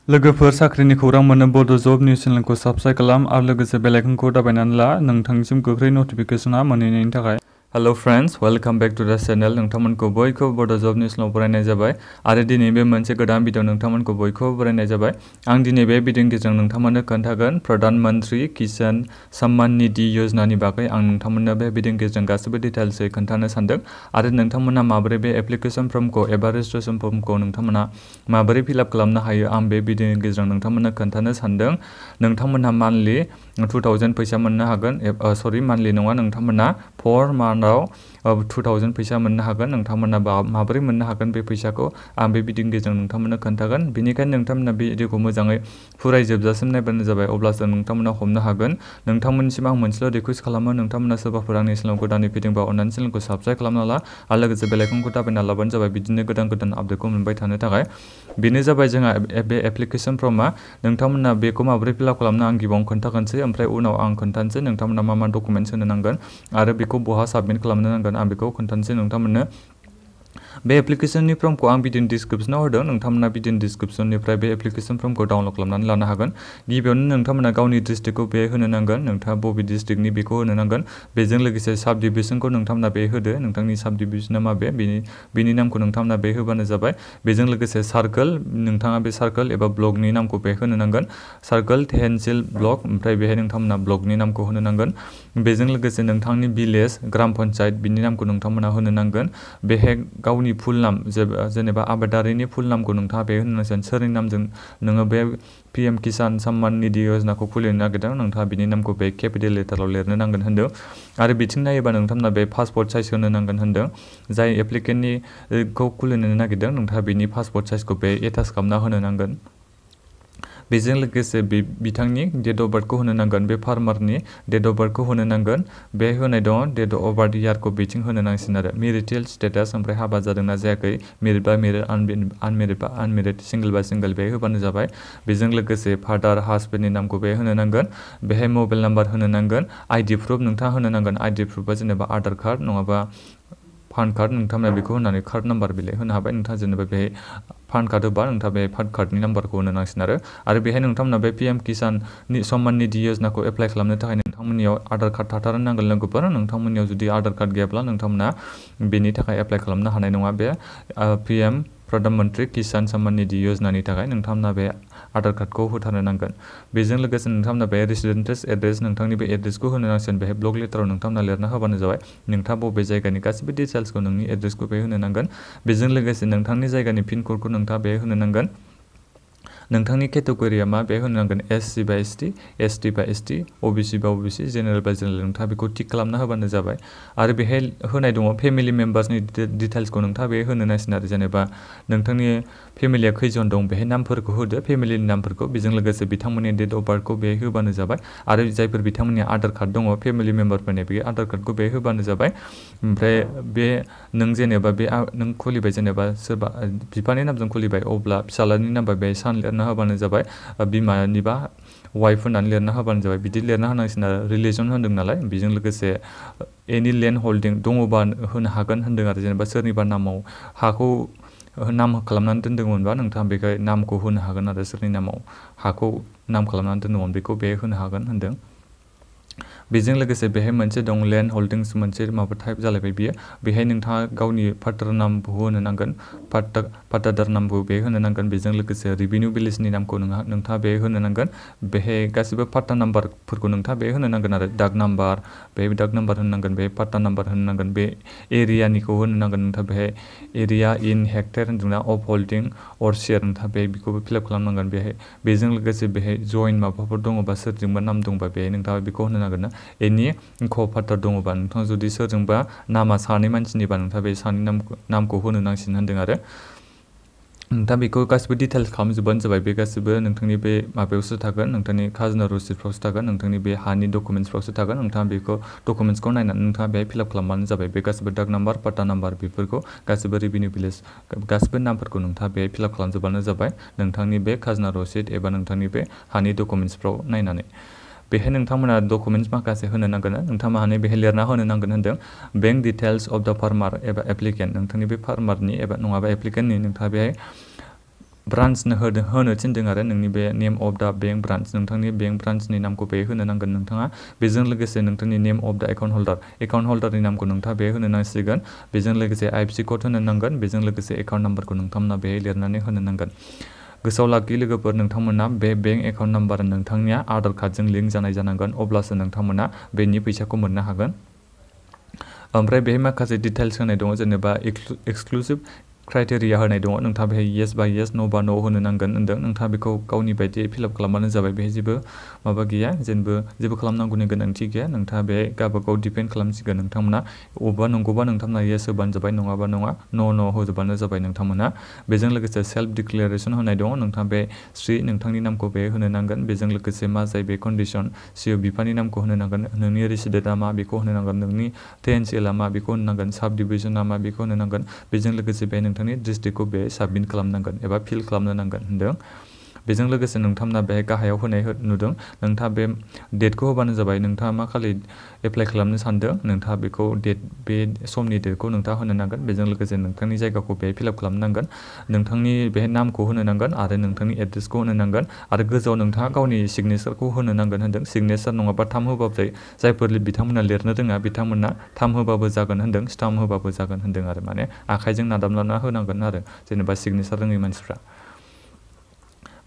लोगोफोर साख्रिनि खौरां मोननो बड' जब निउस चेनेलखौ साबस्क्राइब खालाम आरो लोगोसे बेल आइकनखौ दाबायनानै ला नोंथांनिसिम गोख्रै नटिफिकेसनआ मोनहैनायनि थाखाय। Hello friends, welcome back to the channel. नोंथांमोनखौ बयखौबो बड' जब निउसनाव बरायनाय जाबाय आरो दिनै बे मोनसे गोदान भिडिअ नोंथांमोनखौ बयखौबो बरायनाय जाबाय। आं दिनै बे भिडिअनि गेजेरजों नोंथांमोननो खोन्थागोन प्रधान मंत्री किसान सम्मान निधि योजनानि बागै। आं नोंथांमोननो बे भिडिअनि गेजेरजों गासैबो डिटेल्सै खोन्थानो सानदों आरो नोंथांमोना माबोरै बे एप्लिकेशन फर्मखौ एबा रेजिस्ट्रेशन फर्मखौ नोंथांमोना माबोरै फिलआप खालामनो हायो आं बे भिडिअनि गेजेरजों नोंथांमोननो खोन्थानो सानदों। नोंथांमोनहा मान्थलि 2000 फैसा मोननो हागोन, सरि मान्थलि नङा, नोंथांमोना 4 मान्थआव 2000 फैसा मोननो हागोन। नोंथांमोना माबोरै मोननो हागोन बे फैसाखौ आं बे भिडिअनि गेजेरजों नोंथांमोननो खोन्थागोन। बेनिखायनो नोंथांमोना बे भिडिअखौ मोजाङै फरायजोबजासिम नायबानो जाबाय, अब्लासो नोंथांमोना हमनो हागोन। नोंथांमोननिसिम आं मोनसेल' रिक्वेस्ट खालामो, नोंथांमोना सोरबाफोर आंनि चेनेलखौ गोदानै फैदोंबा अननानै चेनेलखौ साबस्क्राइब खालामना ला आरो लोगोसे बेल आइकनखौ दाबायना लाबानो जाबाय बिदिनो गोदान गोदान आपडेटखौ मोनबाय थानो थाखाय। बेनो जाबाय जोंहा बे एप्लिकेशन फर्मआ। नोंथांमोना बेखौ माबोरै फिलआप खालामनो आं गिबियावनो खोन्थागोनसै, ओमफ्राय उनाव आं खोन्थानोसै नोंथांमोना मा मा डकुमेन्ट्स होनो नांगोन आरो बेखौ बहा साबमिट खालामनो नांगोन आं बेखौ खोन्थानोसै नोंथांमोननो। बे एप्लिकेशननि फर्मखौ आं भिडिअनि डिस्क्रिप्शनाव होदों, नोंथांमोना भिडिअनि डिस्क्रिप्शननिफ्राय बे एप्लिकेशन फर्मखौ डाउनलड खालामनानै लानो हागोन। गिबियावनो नोंथांमोना गावनि डिस्ट्रिक्टखौ बे होनो नांगोन, नोंथाङा बबे डिस्ट्रिक्टनि बेखौ होनो नांगोन। बेजों लोगोसे साब डिभिजनखौ नोंथांमोना बे होदो, नोंथांनि साब डिभिजना माबे बेनि नामखौ नोंथांमोना बे होबानो जाबाय। बेजों लोगोसे सार्कोल, नोंथाङा बे सार्कोल एबा ब्लकनि नामखौ बे होनो नांगोन। सार्कोल तहसील ब्लक, ओमफ्राय बेहाय नोंथांमोना ब्लकनि नामखौ होनो नांगोन। बेजों लोगोसे नोंथांनि भिलेज ग्राम पन्चायत बिनि नामखौ नोंथांमोना होनो नांगोन। बेहाय गावनि फुल नाम जेनेबा आबादारिनि फुल नामखौ नोंथाङा बे होनो नांगोन। सोरनि नामजों नोङो बे PM किसान सम्मान निधि योजनाखौ खुलिनो नागिरदों नोंथाङा बिनि नामखौ बे केपिटेल लेटाराव लिरनो नांगोन होनदों। आरो बिथिं नायोबा नोंथांमोना बे पासपर्ट साइज होनो नांगोन होनदों। जाय एप्लिकेन्टनि खौ खुलिनो नागिरदों नोंथाङा बिनि पासपर्ट साइजखौ बे एटाच खालामना होनो नांगोन। बेजों लोगोसे बिथांनि डेट अफ बार्थखौ होनो नांगोन, बे फार्मारनि डेट अफ बार्थखौ होनो नांगोन। बे होनाय दङ डेट अफ बार्थ इयारखौ बिथिं होनो नांसिगोन आरो मेरिटेल स्टेटास, ओमफ्राय हाबा जादोंना जायाखै, मेरिड बा मेरिड, आनमेरिड बा आनमेरिड, सिंगल बा सिंगल बे होबानो जाबाय। बेजों लोगोसे फादार हासबेन्डनि नामखौ बे होनो नांगोन। बेहाय मबाइल नाम्बार होनो नांगोन। आइडि प्रुफ नोंथाङा होनो नांगोन। आइडि प्रुफआ जेनेबा आधार कार्ड नङाबा पान कार्ड, नोंथांमोना बेखौ होनानै कार्ड नाम्बार बिलाइ होनो हाबाय। नोंथाङा जेनेबा बेहाय पान कार्ड होबा नोंथाङा बे पान कार्डनि नाम्बारखौ होनो नांसिगोन आरो बेहाय नोंथांमोना बे PM किसान सम्मान निधि योजनाखौ एप्लाइ खालामनो थाखाय नोंथांमोननियाव आधार कार्ड थाथारनो नांगोन लोगोफोर। नोंथांमोननियाव जुदि आधार कार्ड गैयाब्ला नोंथांमोना बेनि थाखाय एप्लाइ खालामनो हानाय नङा। बे PM प्रधान मंत्री किसान सम्मान निधि योजनानि थाखाय नोंथांमोना बे आधार कार्डखौ होथारनो नांगोन। बेजों लोगोसे नोंथांमोना बे रेसिडेन्स एड्रेस, नोंथांनि बे एड्रेसखौ होनो नांसिगोन। बेहाय ब्लक लेटाराव नोंथांमोना लिरना होबानो जाबाय नोंथाङा बबे जायगानि गासिबो डिटेल्सखौ, नोंनि एड्रेसखौ बे होनो नांगोन। बेजों लोगोसे नोंथांनि जायगानि पिन क'डखौ नोंथाङा बे होनो नांगोन। नोंथांनि केटेगरिया मा बे होनो नांगोन। SC बा ST, ST बा ST, OBC बा OBC, जेनेरेल बा जेनेरेल, नोंथाङा बेखौ टिक खालामना होबानो जाबाय। आरो बेहाय होनाय दङ फेमिलि मेम्बार्सनि डिटेल्सखौ नोंथाङा बे होनो नांसिगोन आरो जेनेबा नोंथांनि फेमिलिया खैजन दं बेहाय नामफोरखौ होदो, फेमिलिनि नामफोरखौ। बेजों लोगोसे बिथांमोननि डेट अफ बार्थखौ बे होबानो जाबाय। आरो जायफोर बिथांमोननि आधार कार्ड दङ फेमिलि मेम्बारफोरनि, बे आधार कार्डखौ बे होबानो जाबाय। ओमफ्राय बे नों जेनेबा बे नों खुलिबाय, जेनेबा सोरबा बिफानि नामजों खुलिबाय, अब्ला फिसालानि नाम्बार बे सान लिरना होबानो जाबाय। बिमानिबा वाइफ होनानै लिरना होबानो जाबाय। बिदि लिरना होनांसिगोन आरो रिलिजन होन्दों नालाय। बेजों लोगोसे एनि लेन्ड हल्डिं दङबा होनो हागोन होन्दों आरो जेनेबा सोरनिबा नामाव हाखौ नाम खालामनानै दोन्दोंमोनबा नोंथाङा बेखौ नामखौ होनो हागोन आरो सोरनि नामाव हाखौ नाम खालामनानै दोन्दोंमोन बेखौ बे होनो हागोन होन्दों। बेजों लोगोसे बेहाय मोनसे दं लेन्ड हल्डिंस, मोनसे माबा टाइप जालायबाय बियो। बेहाय नोंथाङा गावनि फादार नामखौ होनो नांगोन, फादार नामखौ बे होनो नांगोन। बेजों लोगोसे रेभिनिउ भिलेजनि नामखौ नोंथाङा बे होनो नांगोन। बेहाय गासिबो पाट्टा नाम्बारफोरखौ नोंथाङा बे होनो नांगोन आरो डाक नाम्बार, बे डाक नाम्बार होनो नांगोन, बे पाट्टा नाम्बार होनो नांगोन, बे एरियानिखौ होनो नांगोन। नोंथाङा बेहाय एरिया इन हेक्टेयर होन्दोंना अफ हल्डिं अर शेयार, नोंथाङा बेखौबो फिलआप खालामनांगोन बेहाय। बेजों लोगोसे बेहाय जइन माबाफोर दङबा, सोरजोंबा नाम दंबा बेहाय नोंथाङा बेखौ होनो नांगोन ना। एनि क'फादार दङबा, नोंथाङा जुदि सोरजोंबा नामा सानै मानसिनिबा नोंथाङा बे सानै नामखौ होनो नांसिगोन होन्दों आरो। नोंथाङा बेखौ गासिबो डिटेल्स खालामजोबबानो जाबाय। बे गासिबो नोंथांनि बे माबायावसो थागोन, नोंथांनि खाजोना रसिदफ्रावसो थागोन, नोंथांनि बे हानि डकुमेन्ट्सफ्रावसो थागोन। नोंथाङा बेखौ डकुमेन्ट्सखौ नायनानै नोंथाङा बेहाय फिलआप खालामबानो जाबाय। बे गासिबो डाक नाम्बार, पाट्टा नाम्बार बेफोरखौ गासिबो रेभिनिउ भिलेज गासिबो नामफोरखौ नोंथाङा बेहाय फिलआप खालामजोबबानो जाबाय नोंथांनि बे खाजोना रसिद एबा नोंथांनि बे हानि डकुमेन्ट्सफ्राव नायनानै। बेहाय नोंथांमोना डकुमेन्ट्स माखासे होनो नांगोन। नोंथाङा माने बेहाय लिरना होनो नांगोन होन्दों बेंक डिटेल्स अफ द फार्मार एबा एप्लिकेन्ट, नोंथांनि बे फार्मारनि एबा नङाबा एप्लिकेन्टनि नोंथाङा बेहाय ब्रान्चनो होनो थिनदों आरो नोंनि बे नेम अफ दा बेंक ब्रान्च नोंथांनि बेंक ब्रान्चनि नामखौ बे होनो नांगोन नोंथाङा बेजों लोगोसे नोंथांनि नेम अफ दा एकाउन्ट हल्डारनि नामखौ नोंथाङा बे होनो नांसिगोन बेजों लोगोसे IFSC कोड होनो नांगोन बेजों लोगोसे एकाउन्ट नाम्बारखौ नोंथांमोना बेहाय लिरनानै होनो नांगोन गोसोआव लाखि लोगोफोर नोंथांमोना बे बेंक एकाउन्ट नाम्बार नोंथांनिया आधार कार्डजों लिंक जानाय जानांगोन अब्लासो नोंथांमोना बेनि फैसाखौ मोननो हागोन ओमफ्राय बेहाय माखासे डिटेल्स होनाय दङ जेनेबा एक्सक्लुसिभ क्राइटेरिया होनाय दङ नोंथाङा बेहाय येस बा येस नो बा नो होनो नांगोन होनदों नोंथाङा बेखौ गावनि बायदियै फिलआप खालामबानो जाबाय बेहाय जेबो माबा गैया जेबो खालामनांगौनि गोनांथि गैया नोंथाङा बेहाय गावबागाव डिपेन्ड खालामसिगोन नोंथांमोना अबेबा नंगौबा नोंथांमोना येस होबानो जाबाय नङाबा नङा नो होजोबानो जाबाय नोंथांमोना बेजों लोगोसे सेल्फ डिक्लेरेसन होनाय दङ नोंथाङा बे नोंथांनि नामखौ बे होनो नांगोन बेजों लोगोसे मा जायो बे कन्डिसन CO बिफानि नामखौ होनो नांगोन नोंनि रेसिडेन्टआ मा बेखौ होनो नांगोन नोंनि TNCLआ मा बेखौ होनो नांगोन साब डिभिजनआ मा बेखौ होनो नांगन बेजों लोगोसे बे नोंथांनि डिस्ट्रिक्टखौ बे साबमिट खालामनांगोन एबा फिल खालामनो नांगोन होनदों बेजों लोगोसे नोंथांमोना बे गाहायाव होनाय नुदों नोंथाङा बे डेटखौ होबानो जाबाय नोंथाङा मा खालि एप्लाइ खालामनो सानदों नोंथाङा बेखौ बे समनि डेटखौ नोंथाङा होनो नांगोन बेजों लोगोसे नोंथांनि जायगाखौ बेहाय फिलआप खालामनांगोन नोंथांनि बे नामखौ होनो नांगोन आरो नोंथांनि एड्रेसखौ होनो नांगोन आरो गोजौआव नोंथाङा गावनि सिगनेचारखौ होनो नांगोन होनदों सिगनेचार नङाबा थाम होबाबो जायो जायफोर बिथांमोना लिरनो रोङा बिथांमोना थाम होबाबो जागोन होनदों स्टाम्प होबाबो जागोन होनदों आरो माने आखाइजों नादामलाना होनांगोन आरो जेनेबा सिगनेचार रोङै मानसिफ्रा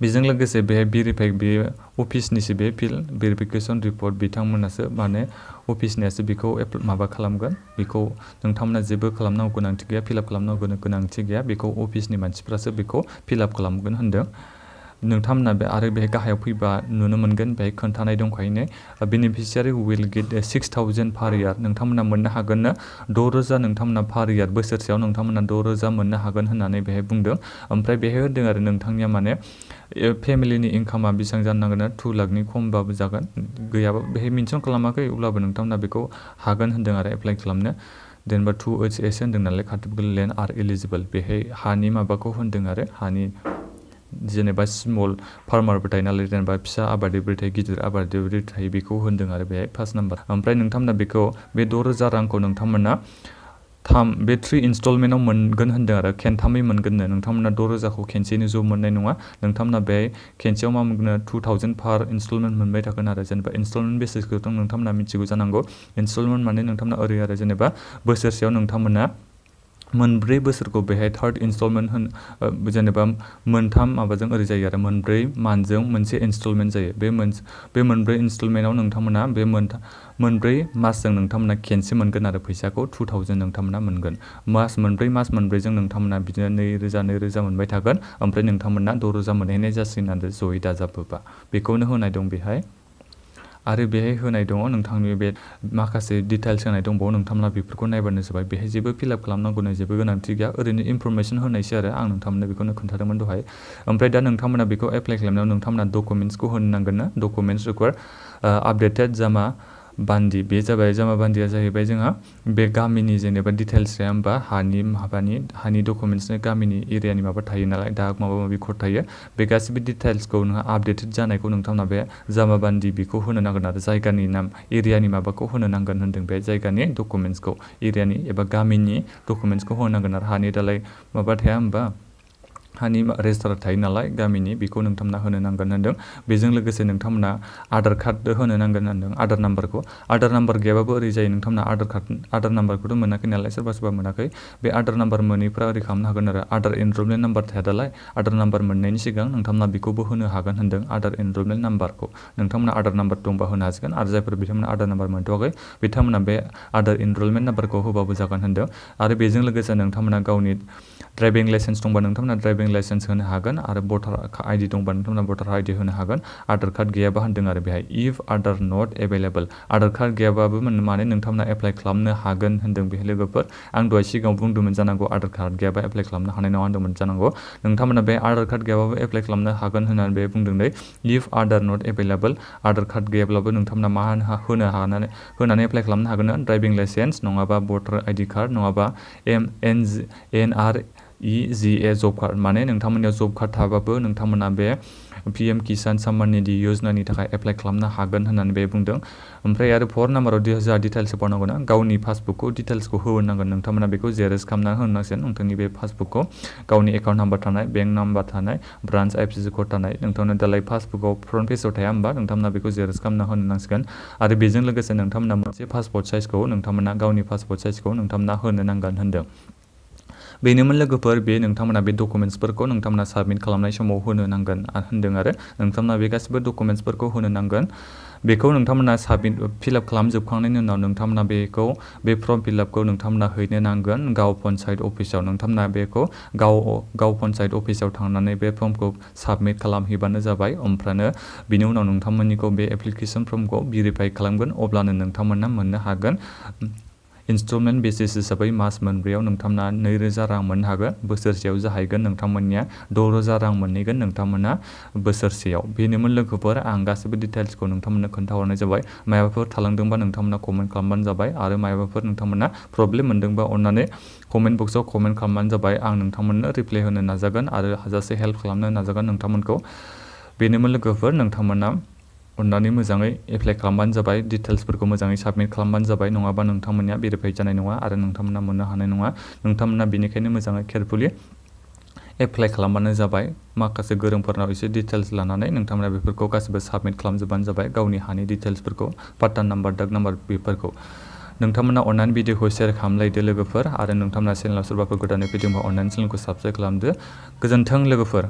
बेजों लोगोसे बे बे अफिसनिसो बे भेरिफिकेसन रिपर्ट बिथांमोनासो माने अफिसनियासो बेखौ माबा खालामगोन बेखौ नोंथांमोना जेबो खालामनांगौ गोनांथि गैया फिलआप खालामनांगौ गोनांथि गैया बेखौ अफिसनि मानसिफ्रासो बेखौ फिलआप खालामगोन होनदों नोंथांमोना बे आरो बेहाय गाहायाव फैबा नुनो मोनगोन बेहाय खोन्थानाय दंखायोनो beneficiary will get 6000 per year नोंथांमोना मोननो हागोननो 6000 नोंथांमोना पार इयार बोसोरसेयाव नोंथांमोना 6000 मोननो हागोन होननानै बेहाय बुंदों ओमफ्राय बेहाय होदों आरो नोंथांनिया माने फेमिलिनि इनकामा बेसेबां जानो नांगोन 2 लाखनि खमबाबो जागोन गैयाबा बेहाय मेनसन खालामाखै अब्लाबो नोंथांमोना बेखौ हागोन होनदों आरो एप्लाइ खालामनो जेनेबा 2HS होनदों नालाय काटेगरि लेन्ड आर एलिजिबल बेहाय हानि माबाखौ होनदों आरो हानि जेनेबा स्मल फार्मारबो थायो नालाय जेनेबा फिसा आबादारिबो थायो गिदिर आबादारिबो थायो बेखौ होनदों आरो बेहाय फार्स्ट नाम्बार ओमफ्राय नोंथांमोना बेखौ बे 6000 रांखौ नोंथांमोना 3 इनस्टलमेन्टआव मोनगोन होनदों आरो खेनथामै मोनगोननो नोंथांमोना 6000खौ खेनसेयैनो ज' मोननाय नङा नोंथांमोना बे खेनसेयाव मा मोनगोन 2000 पार इनस्टलमेन्ट मोनबाय थागोन आरो जेनेबा इनस्टलमेन्ट बेसिसखौथ' नोंथांमोना मिथिगौ जानांगौ इनस्टलमेन्ट माने नोंथांमोना ओरै आरो जेनेबा बोसोरसेयाव नोंथांमोना मोनब्रै बोसोरखौ बेहाय थार्ड इनस्टलमेन्ट जेनेबा मोनथाम माबाजों ओरै जायो आरो मोनब्रै मानजों मोनसे इनस्टलमेन्ट जायो बे मोनब्रै इनस्टलमेन्टआव नोंथांमोना बे मोनब्रै मासजों नोंथांमोना खेनसे मोनगोन आरो फैसाखौ 2000 नोंथांमोना मोनगोन मास मोनब्रैजों नोंथांमोना बिदिनो 2000 मोनबाय थागोन ओमफ्राय नोंथांमोना 6000 मोनहैनाय जासिगोन आरो जयै दाजाबोबा बेखौनो होनाय दं बेहाय आरो बेहाय होनाय दङ नोंथांनि बे माखासे डिटेल्स होनाय दंबावो नोंथांमोना बेफोरखौ नायबानो जाबाय बेहाय जेबो फिलआप खालामनांगौनि जेबो गोनांथि गैया ओरैनो इनफरमेसन होनायसै आरो आं नोंथांमोननो बेखौनो खोन्थादोंमोन दहाय ओमफ्राय दा नोंथांमोना बेखौ एप्लाइ खालामनायाव नोंथांमोना डकुमेन्ट्सखौ होनो नांगोन ना डकुमेन्ट्स रिक्वायर आपडेटेड जामा बान्दि बे जाबाय जामा बान्दिया जाहैबाय जोंहा बे गामिनि जेनेबा डिटेल्स गैया होमबा हानि डकुमेन्ट्स गामिनि एरियानि माबा थायो नालाय दा माबा माबि कड थायो बे गासिबो डिटेल्सखौ नोंहा आपडेटेड जानायखौ नोंथांमोना बे जामा बान्दि बेखौ होनो नांगोन आरो जायगानि नाम एरियानि माबाखौ होनो नांगोन होनदों बे जायगानि डकुमेन्ट्सखौ एरियानि एबा गामिनि डकुमेन्ट्सखौ होनो नांगोन आरो हानि दालाय माबा थाया होमबा हानि रेजिस्टार थायो नालाय गामिनि बेखौ नोंथांमोना होनो नांगोन होनदों बेजों लोगोसे नोंथांमोना आधार कार्ड होनो नांगोन होनदों आधार नाम्बार गैयाबाबो ओरै जायो नोंथांमोना आधार नाम्बारखौथ' मोनाखै नालाय सोरबा मोनाखै बे आधार नाम्बार मोनैफ्रा ओरै खालामनो हागोन आरो आधार एनरलमेन्ट नाम्बार थाया दालाय आधार नाम्बार मोननायनि सिगां नोंथांमोना बेखौबो होनो हागोन होनदों आधार एनरलमेन्ट नाम्बारखौ नोंथांमोना आधार नाम्बार दंबा होनो हासिगोन आरो जायफोर बिथांमोना आधार नाम्बार मोनथ'वाखै बिथांमोना बे आधार एनरलमेन्ट नाम्बारखौ होबाबो जागोन होनदों आरो बेजों लोगोसे नोंथांमोना गावनि ड्राइभिं लाइसेन्स दंबा नोंथांमोना ड्राइभिं लाइसेन्स होनो हागोन आरो भटार आइडि दंबा नोंथांमोना भटार आइडि होनो हागोन आधार कार्ड गैयाबा होनदों आरो बेहाय if Aadhaar not available Aadhaar card गैयाबाबो माने नोंथांमोना एप्लाइ खालामनो हागोन होनदों बेहाय लोगोफोर आं दहाय सिगाङाव बुंदोंमोन जानांगौ आधार कार्ड गैयाबा एप्लाइ खालामनो हानाय नङा होनदोंमोन जानांगौ नोंथांमोना बे आधार कार्ड गैयाबाबो एप्लाइ खालामनो हागोन होननानै बे बुंदों दे if Aadhaar not available Aadhaar card गैयाब्लाबो नोंथांमोना मा होनानै एप्लाइ खालामनो हागोन ड्राइभिं लाइसेन्स नङाबा भटार आइडि कार्ड नङाबा NR EGA जब कार्ड माने नोंथांमोननियाव जब कार्ड थाबाबो नोंथांमोना बे PM किसान सम्मान निधि योजनानि थाखाय एप्लाइ खालामनो हागोन होननानै बे बुंदों। ओमफ्राय आरो 4 नाम्बाराव जोंहा डिटेल्स होबावनांगौना गावनि पासबुकखौ डिटेल्सखौ होनांगोन नोंथांमोना बेखौ जेरक्स खालामना होनांसिगोन नोंथांनि बे पासबुकखौ गावनि एकाउन्ट नाम्बार थानाय बेंक नाम्बार थानाय ब्रान्च IFSC कोड थानाय नोंथांमोना दालाय पासबुकआव फ्रन्ट पेजाव थाया होमबा नोंथांमोना बेखौ जेरक्स खालामना होनो नांसिगोन आरो बेजों लोगोसे नोंथांमोना मोनसे पासपोर्ट साइजखौ नोंथांमोना गावनि पासपोर्ट साइजखौ नोंथांमोना होनो नांगोन होनदों। बेनोमोन लोगोफोर बे नोंथांमोना बे डकुमेन्ट्सफोरखौ नोंथांमोना साबमिट खालामनाय समाव होनो नांगोन होनदों आरो नोंथांमोना बे गासिबो डकुमेन्ट्सफोरखौ होनो नांगोन। बेखौ नोंथांमोना साबमिट फिलआप खालामजोबखांनायनि उनाव नोंथांमोना बेखौ बे फर्म फिलआपखौ नोंथांमोना हैनो नांगोन गाव पन्सायत अफिसाव नोंथांमोना बेखौ गाव पन्सायत अफिसाव थांनानै बे फर्मखौ साबमिट खालामहैबानो जाबाय ओमफ्रायनो बिनि उनाव नोंथांमोननिखौ बे एप्लिकेसन फर्मखौ भेरिफाइ खालामगोन अब्लानो नोंथांमोना मोननो हागोन। इन्स्टलमेन्ट बेसिस हिसाबै मास मोनब्रैयाव नोंथांमोना 2000 रां मोननो हागोन बोसोरसेयाव जाहैगोन नोंथांमोननिया 6000 रां मोनहैगोन नोंथांमोना बोसोरसेयाव। बेनोमोन लोगोफोर आं गासिबो डिटेल्सखौ नोंथांमोननो खोन्थाहरनाय जाबाय माबाफोर थालांदोंबा नोंथांमोना कमेन्ट खालामबानो जाबाय आरो माबाफोर नोंथांमोना प्रब्लेम मोनदोंबा अन्नानै कमेन्ट बक्सआव कमेन्ट खालामबानो जाबाय आं नोंथांमोननो रिप्लाइ होनो नाजागोन आरो हाजासे हेल्प खालामनो नाजागोन नोंथांमोनखौ। बेनोमोन लोगोफोर नोंथांमोना अन्नानै मोजाङै एप्लाइ खालामबानो जाबाय डिटेल्सफोरखौ मोजाङै साबमिट खालामबानो जाबाय नङाबा नोंथांमोननिया भेरिफाइ जानाय नङा आरो नोंथांमोना मोननो हानाय नङा नोंथांमोना बेनिखायनो मोजाङै केयारफुलि एप्लाइ खालामबानो जाबाय माखासे गोरोंफोरनाव एसे डिटेल्स लानानै नोंथांमोना बेफोरखौ गासिबो साबमिट खालामजोबबानो जाबाय गावनि हानि डिटेल्सफोरखौ पाट्टा नाम्बार दाग नाम्बार बेफोरखौ। नोंथांमोना अन्नानै भिडिअखौ शेयार खालामलायदो लोगोफोर आरो नोंथांमोना चेनेलाव सोरबाफोर गोदानै फैदोंबा अन्नानै चेनेलखौ साबस्क्राइब खालामदो। गोजोन्थों लोगोफोर।